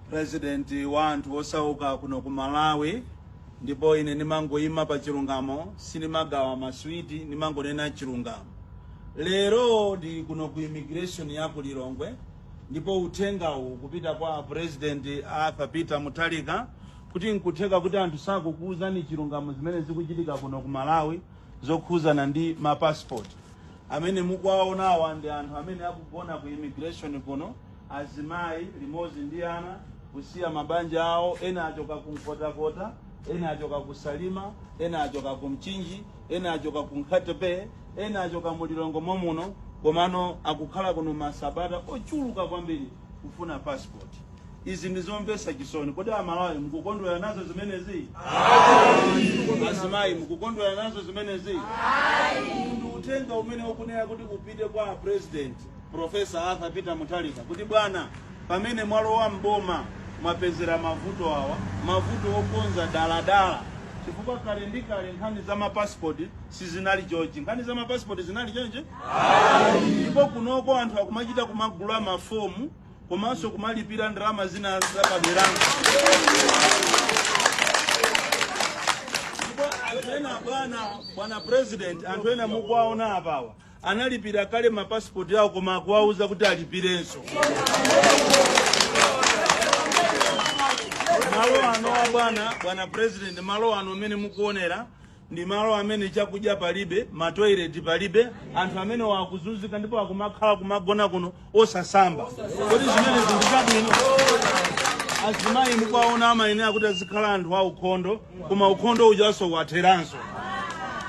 President wa anthu osauka kuno ku Malawi, ndipo ine ndimangoyima pa chilungamo, sindimagawa maswiti, ndimangonena chilungamo. Lero ndili kuno ku immigration ya ku Lilongwe, ndipo uthengawu kupita kwa President Arthur Peter Mutharika kuti nkutheka kuti anthu sakukuwuzani chilungamo zimene zikuchitika kuno ku Malawi zokhuzana ndi mapassport. Amene mukuwaonawa ndi anthu amene akugona ku immigration kuno, azimayi limodzi ndi ana, kusiya mabanja awo. Ena achoka ku Nkhotakota, ena achoka ku Salima, ena achoka ku Mchinji, ena achoka ku Nkhata Bay, ena achoka mu Lilongwe momuno, komano akukhala kuno masabata ochuluka kwambiri kufuna passport. Izi ndi zomvetsa chisoni. Kodi Amalawi mukukondwera nazo zimenezi? Azimayi, mukukondwera nazo zimenezi? Ndi uthenga umene ukunena kuti upite kwa President Professor Arthur Peter Mutharika kuti, bwana, pamene mwalowa mboma mwapezera mavuto awa, mavuto okonza daladala, chifukwa kale ndi kale nkhani za mapasipoti sizinali chonchi. Nkhani za mapasipoti zinali chonchi? Ndipo kunoko anthu akumachita kumagula mafomu komanso kumalipira ndalama zina zapaderanso. Ndipo anthu ena, bwana President, anthu ena mukuwaona apawa analipira kale mapasipoti awo, koma akuwauza kuti alipirenso. Malo ano a bwana President, malo ano amene mukuonera ndi malo amene chakudya palibe, matoilet palibe, anthu amene wakuzunzika ndipo akumakhala kumagona kuno osasamba. Kodi zimene ndi zabwino? Azimayi mukuwaona amayenera kuti azikhala anthu aukhondo, koma ukhondo ujaso watheranso.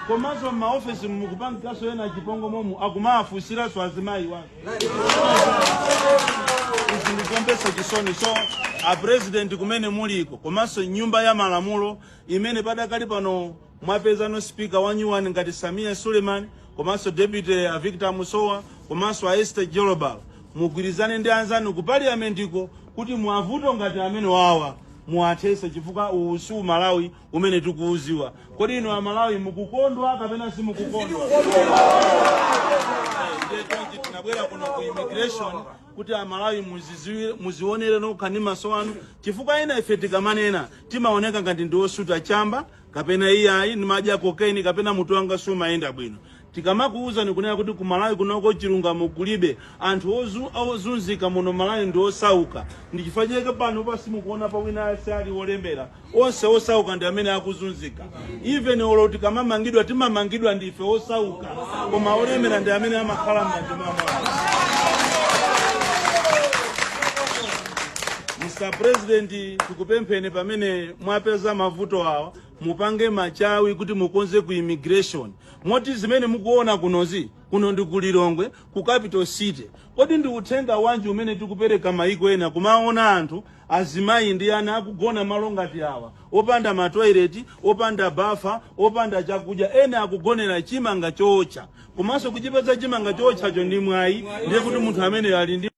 Komanso m'maofesi mukupangikanso ena chipongwe momu, akumawafunsiranso azimayi wanu. Izi ndizomvetsa chisoni. So a President, kumene muliko komanso nyumba ya malamulo imene padakali pano mwapezano speaker wa nyuwani ngati Sameer Suleman, komanso deputy a Victor Musowa, komanso a Esther Jolobala, mugwirizane ndi anzanu ku parliamentiko kuti mavuto ngati amene wawa muwathese, chifukwa uwu si Umalawi umene tikuuziwa. Kodi inu Amalawi mukukondwa kapena simukukondwa? Ndiye chonchi tinabwera kuno ku immigration kuti Amalawi muzionere nokha ndi maso anu, chifukwa ena ife tikamanena timaoneka ngati ndi osuta chamba, kapena iyayi ndimadya cocaine, kapena mutu wanga sumayenda bwino. Tikamakuwuzani kunena kuti ku Malawi kunoko chilungamo kulibe, anthu ozunzika muno Malawi ndi osauka. Ndi chifukwa chake pano pasimukuona pa wina aliyense ali wolembera, onse osauka ndi amene akuzunzika. Even olo tikamamangidwa, timamangidwa ndife osauka, koma olemera ndi amene amakhala m'manja mwa mwawo. Mr President, tikupempheni, pamene mwapeza mavuto awa mupange machawi kuti mukonze ku immigration, moti zimene mukuona kunozi, kuno ndi ku Lilongwe, ku capital city. Kodi ndi uthenga wanji umene tikupereka maiko ena kumaona anthu azimayi ndi ana akugona malo ngati awa, opanda matoilet, opanda bafa, opanda chakudya? Ena akugonera chimanga chootcha, komanso kuchipeza chimanga chootchacho ndi mwayi. Ndiye kuti munthu amene ali ndi